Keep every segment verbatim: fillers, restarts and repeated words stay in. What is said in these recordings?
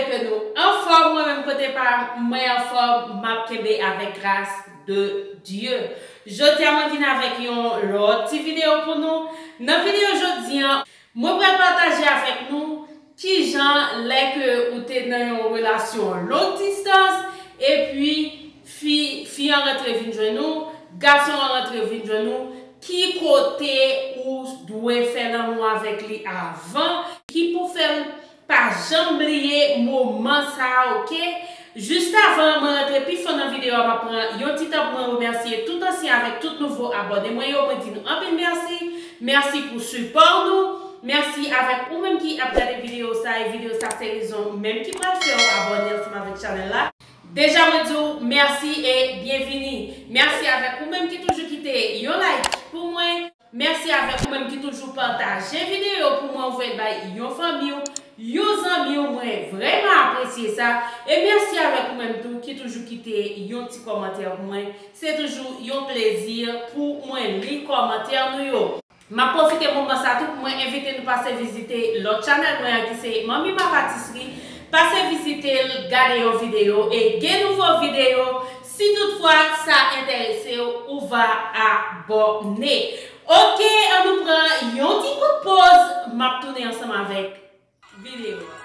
Ke nou anfòm, mwen menm kote pa m, mwen anfòm, m ap kenbe avèk gras de Dye. Jodi a mwen vin avèk yon lòt ti videyo pou nou. Nan videyo jodi a, mwen pral pataje avèk nou kijan lè ke ou te nan yon relasyon long distance, epi fi, fi an rantre vin jwenn ou, gason an rantre vin jwenn ou, ki kote ou dwe fè lanmou avèk li avan, ki pou fè l pa janm bliye moman sa a, oke? Jis avan mwen rantre pi fon nan videyo a, m ap pran yon ti tan pou mwen remèsye tout ansyen avèk tout nouvo abòne mwen yo. Mwen di nou anpil mèsi. Mèsi pou sipò nou. Mèsi avèk ou menm ki ap gade videyo sa, e videyo sa se rezon menm ki pral fè w abòne ansanm avèk chanèl la. Deja mwen di w mèsi e byenvini. Mèsi avèk ou menm ki toujou kite yon like pou mwen. Mèsi avèk ou menm ki toujou pataje videyo pou mwen, ou voye bay yon fanmi w, yon zanmi w, mwen vrèman apresye sa. E mèsi avèk ou menm tou ki toujou kite yon ti kòmantè pou mwen. Se toujou yon plezi pou mwen li kòmantè nou yo. M ap pwofite moman sa tou pou mwen envite nou pase vizite lòt chanèl mwen an ki se Manmi Ma Patisri. Pase vizite l, gade yon videyo e gen nouvo videyo. Si toutfwa sa enterese w, ou va abòne. Oke, ann nou pran yon ti kout poz. M ap tounen ansanm avèk videyo a.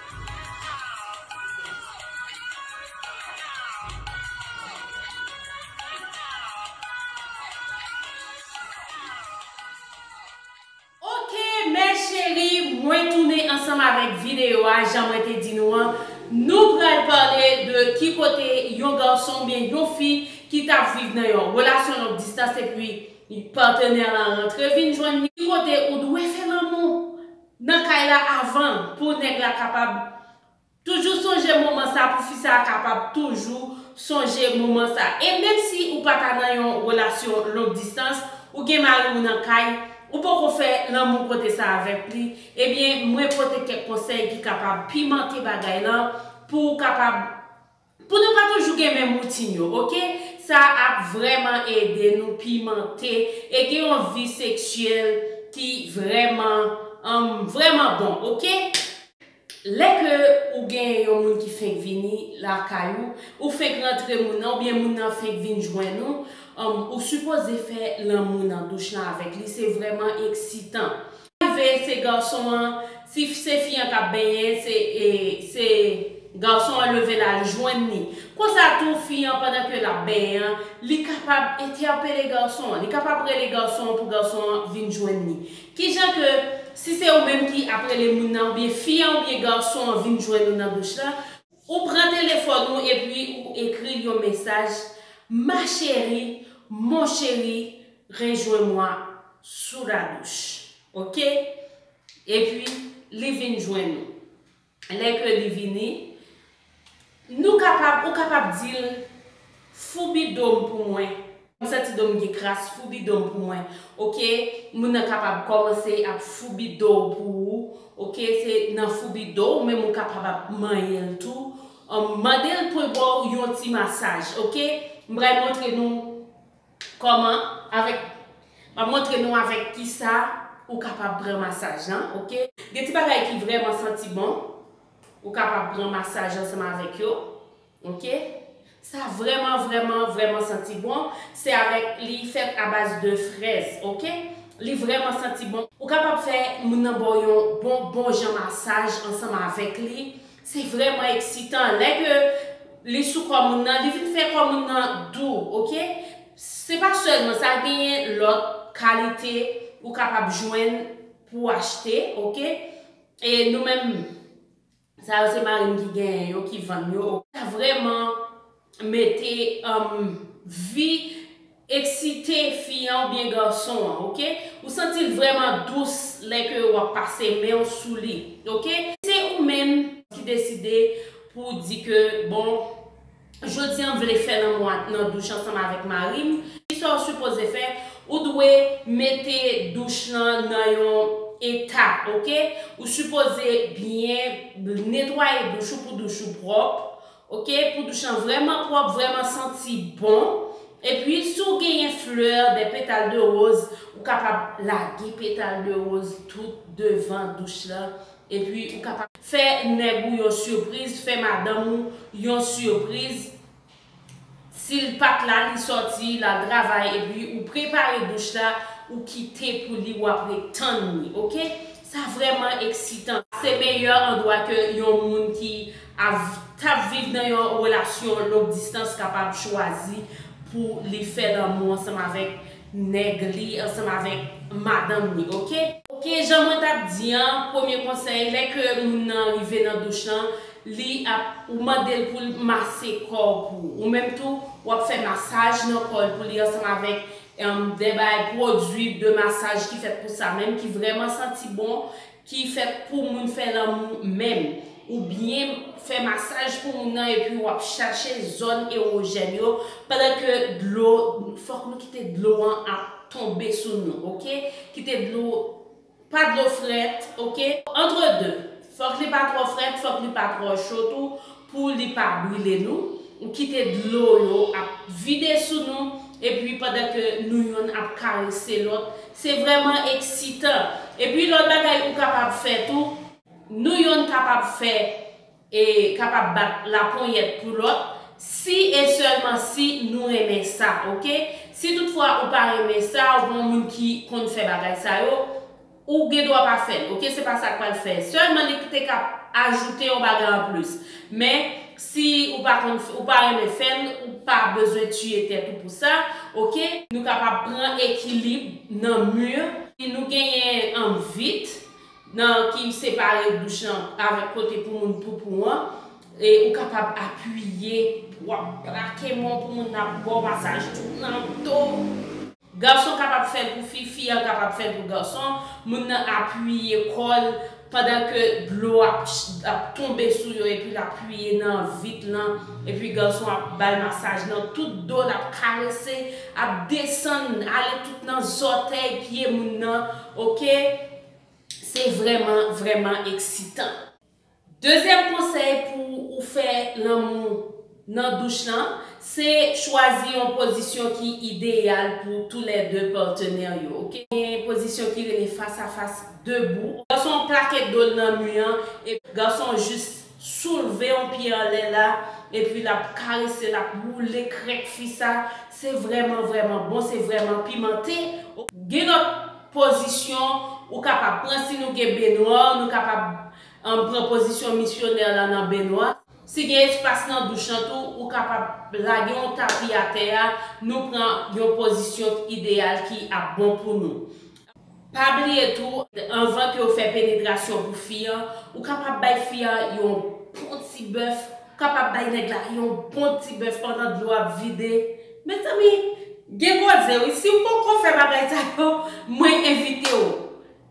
Oke, mes chéries, mwen tounen ansanm avèk videyo a, jan mwen te di nou an. Nou pral pale de ki kote yon gason oubyen yon fi ki t ap viv nan yon relasyon long distans epi patnè l lan rantre vin jwenn li, ki kote ou dwe fè lanmou nan kay la avan pou nèg la kapab toujou sonje moman sa, pou fi sa a kapab toujou sonje moman sa. E menm si ou pa ta nan yon relasyon long distans, ou gen mari w nan kay, ou poko fè lanmou kote sa avèk li, ebyen, mwen pote kèk konsèy ki kapab pimante bagay lan pou ou kapab, pou nou pa toujou gen menm woutin yo, oke? Sa ap vrèman ede nou pimante e gen yon vi seksyèl ki vrèman, um, vrèman bon, oke? Lè ke ou gen yon moun ki fenk vini lakay ou, ou fenk rantre moun nan, oubyen moun nan fenk vin jwenn ou, um, ou sipoze fè lanmou nan douch lan avèk li. Se vrèman eksitan. Rive, se gason an, si se fi an k ap benyen, se, e, se gason an leve l al jwenn li. Konsa tou, fi an, pandan ke l ap benyen an, li kapab entèpele gason an, li kapab rele gason an pou gason an vin jwenn li. Kijan ke, si se ou menm ki ap rele moun nan, oubyen fi an, oubyen gason an vin jwenn ou nan douch la, ou pran telefòn ou epi ou ekri l yon mesaj, Ma chérie, mon chéri, rejoins-moi sous la douche. Oke? Epi, li vin jwenn ou. Lè ke li vini, nou kapab, ou kapab di l, foubi do m pou mwen. M santi do m gen kras, foubi do m pou mwen. Oke, moun nan kapab kòmanse ap foubi do w pou ou. Oke, se nan foubi do w, ou menm ou kapab ap manyen l tou. Um, mande l pou l ba w yon ti masaj, oke? M pral montre nou kòman, avèk, m ap montre nou avèk kisa ou kapab pran masaj lan, oke? Gen ti bagay ki vrèman santi bon, ou kapab pran masaj ansanm avèk yo, oke? Sa vrèman, vrèman, vrèman santi bon, se avèk, li fèt a baz de frèz, oke? Li vrèman santi bon. Ou kapab fè moun nan ba w yon bon, bon jan masaj ansanm avèk li. Se vrèman eksitan. Lè ke li sou kò moun nan, li vin fè kò moun nan dou, oke? Se pa sèlman sa, genyen lòt kalite ou kapab jwenn pou achte, oke? E nou menm, sa yo se mari m ki genyen yo, ki vann yo. Sa vrèman mete, um, vi eksite fi an oubyen gason an, oke? Ou santi l vrèman dous lè ke w ap pase men w sou li, oke? Se ou menm ki deside pou w di ke, bon, jodi a m vle fè lanmou a nan douch ansanm avèk mari m. Kisa w sipoze fè? Ou dwe mete douch lan nan yon eta, oke? Ou sipoze byen netwaye douch ou pou douch ou pwòp, oke? Pou douch lan vrèman pwòp, vrèman santi bon. Epi, si w genyen flè, de petal de woz, ou kapab lage petal de woz tout devan douch lan. Epi, ou kapab Fè nèg ou yon sipriz, fè madanm ou yon sipriz. Si l pa t la, li sòti, l al travay, epi ou prepare douch la, ou kite pou li, w ap ret tann li, oke? Sa vrèman eksitan. Se meyè andwa ke yon moun ki av-, t ap viv nan yon relasyon long distans kapab chwazi pou li fè lanmou ansanm avèk nèg li, ansanm avèk madanm li, oke? Oke, jan mwen t ap di an, premye konsèy, lè ke moun nan rive nan douch lan, li ap, ou mande l pou l mase kò w pou ou. Ou menm tou, w ap fè masaj nan kò l pou li ansanm avèk, em, de bagay, pwodui de masaj ki fèt pou sa menm, ki vrèman santi bon, ki fèt pou moun fè lanmou menm. Ou byen fè masaj pou moun nan epi w ap chache zòn ewojèn yo, pandan ke dlo, fòk nou kite dlo an ap tonbe sou nou, oke? Kite dlo, pa dlo frèt, oke? Entre deux. Fòk li pa twò frèt, fòk li pa twò cho tou, pou li pa brile nou. Ou kite dlo yo ap vide sou nou, epi pandan ke nou yonn ap karese lòt, se vrèman eksitan. Epi lòt bagay ou kapab fè tou, nou yonn kapab fè, e kapab bat laponyèt pou lòt, si e sèlman si nou renmen sa, oke? Si toutfwa ou pa renmen sa, ou pa yon moun ki konn fè bagay sa yo, ou gen dwa pa fè l, oke? Se pa sa k pral fè. Sèlman li te ka ajoute yon bagay anplis. Men, si ou pa konn, ou pa renmen fè l, ou pa bezwen tiye tèt ou pou sa, oke? Nou kapab pran ekilib nan mi. Si nou genyen an vit, nan ki separe douch lan avèk kote pou moun poupou an, e ou kapab apiye, w ap plake men w pou moun nan ap ba w masaj tout nan do. Gason kapab fè l pou fi, fi an kapab fè l pou gason. Moun nan apiye kò l pandan ke dlo ap, ap tonbe sou yo, epi l apiye nan vit lan, epi gason ap ba l masaj nan tout do, l ap karese, ap desann, ale tout nan zòtèy, pye moun nan, oke? Se vrèman, vrèman eksitan. Dezyèm konsèy pou ou fè lanmou nan douch lan, se chwazi yon pozisyon ki ideyal pou toulède patnè yo, oke? Gen pozisyon ki rele fas a fas, debou. Gason an plake do l nan mi an, epi gason an jis soulve yon pye anlè la, epi l ap karese, l ap woule krèk fi sa. Se vrèman, vrèman bon, se vrèman pimante. Gen lòt pozisyon ou kapab pran, si nou gen benwa, nou kapab, um, pran pozisyon misyonè la nan benwa. Si gen espas nan douch lan tou, ou kapab lage yon tapi atè a, nou pran yon pozisyon ideyal ki ap bon pou nou. Pa bliye tou, anvan ke w fè penetrasyon pou fi an, ou kapab bay fi an yon bon ti bèf, ou kapab bay nèg la yon bon ti bèf pandan dlo ap vide. Mezanmi, gen koze wi, si w poko fè bagay sa yo, mwen envite w.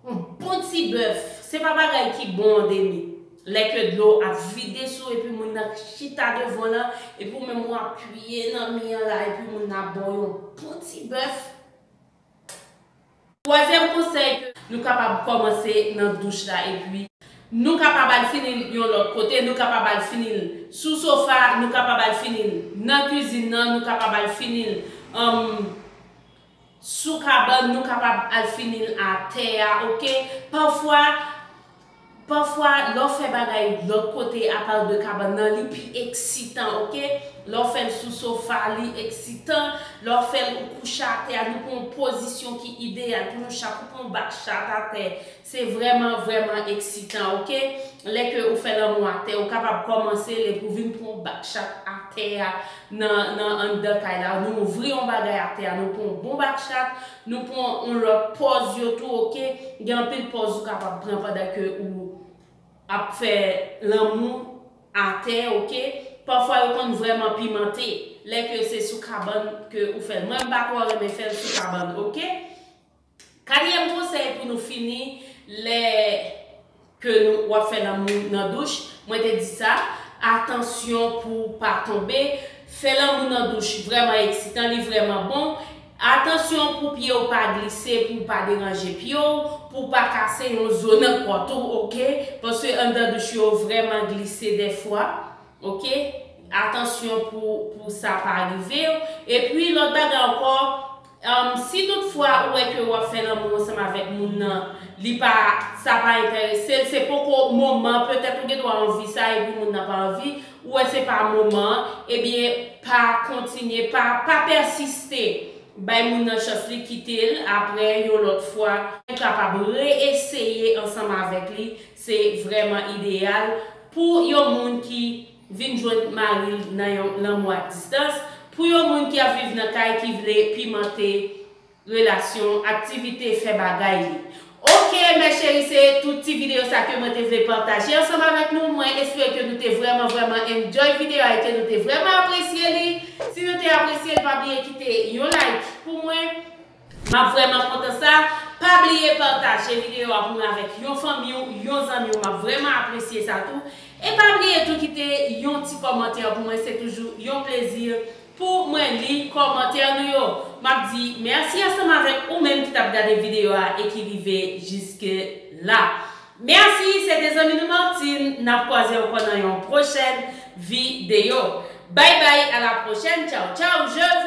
Yon bon ti bèf, se pa bagay ki bon an demi. Lè ke dlo ap vide sou epi moun nan chita devan w lan, epi w menm w apiye nan mi an la, epi moun nan ap ba w yon bon ti bèf. Twazyèm konsèy ke nou kapab kòmanse nan douch la, epi nou kapab al fini l yon lòt kote, nou kapab al fini l sou sofa, nou kapab al fini l nan kizin nan, nou kapab al fini l, um, sou kabann, nou kapab al fini l atè a, oke? Pafwa, pafwa, lè w fè bagay lòt kote apa de kabann nan, li pi eksitan, oke? Lè w fè l sou sofa, li eksitan. Lè w fè l ou kouche atè a, nou pran yon pozisyon ki ideyal pou nou chak, ou pran yon back shot atè. Se vrèman, vrèman eksitan, oke? Lè ke ou fè lanmou atè, ou kapab kòmanse l epi w vin pran yon back shot atè a, nan, nan anndan kay la. Nou ouvri yon bagay atè a, nou pran yon bon back shot, nou pran yon lòt pòz yo tou, oke? Gen anpil pòz ou kapab pran pandan ke ou ap fè lanmou atè, oke? Pafwa yo konn vrèman pimante. Lè ke se sou kabann ke ou fè l. Mwen, m pa twò renmen fè l sou kabann, oke? Katriyèm konsèy pou nou fini, lè ke nou, w ap fè lanmou nan douch, mwen te di sa, atansyon pou w pa tonbe. Fè lanmou nan douch vrèman eksitan, li vrèman bon. Atansyon pou pye w pa glise, pou w pa deranje pye w, pou w pa kase yon zo nan kò tou, oke? Paske anndan douch yo vrèman glise dèfwa, oke? Atansyon pou, pou sa pa rive w. Epi, lòt bagay ankò, Um, si toutfwa ou wè ke w ap fè lanmou ansanm avèk moun nan, li pa, sa pa enterese l, se poko moman, petèt ou gen dwa anvi sa epi moun nan pa anvi, ou wè se pa moman, ebyen, pa kontinye, pa, pa pèsiste. Bay moun nan chans li kite l, apre yon lòt fwa, ou kapab reeseye ansanm avèk li, se vrèman ideyal pou yon moun ki vin jwenn mari l nan yon lanmou a distans, pou yon moun ki ap viv nan kay ki vle pimante relasyon, aktivite, fè bagay li. Ok, mes chéries, se tout ti videyo sa ke mwen te vle pataje ansanm avèk nou. Mwen espere ke nou te vrèman, vrèman enjoy videyo a e ke nou te vrèman apresye li. Si nou te apresye l, pa bliye kite yon like pou mwen. M ap vrèman kontan sa. Pa bliye pataje videyo a pou mwen avèk yon fanmi w, yon zanmi w. M ap vrèman apresye sa tou. E pa bliye tou kite yon ti kòmantè pou mwen. Se toujou yon plezi pou mwen li kòmantè nou yo. M ap di mèsi ansanm avèk ou menm ki t ap gade videyo a e ki rive jiske la. Mèsi, se te zanmi nou Martine. N ap kwaze ankò nan yon pwochèn videyo. Bye bye, à la prochaine. Ciao, ciao, je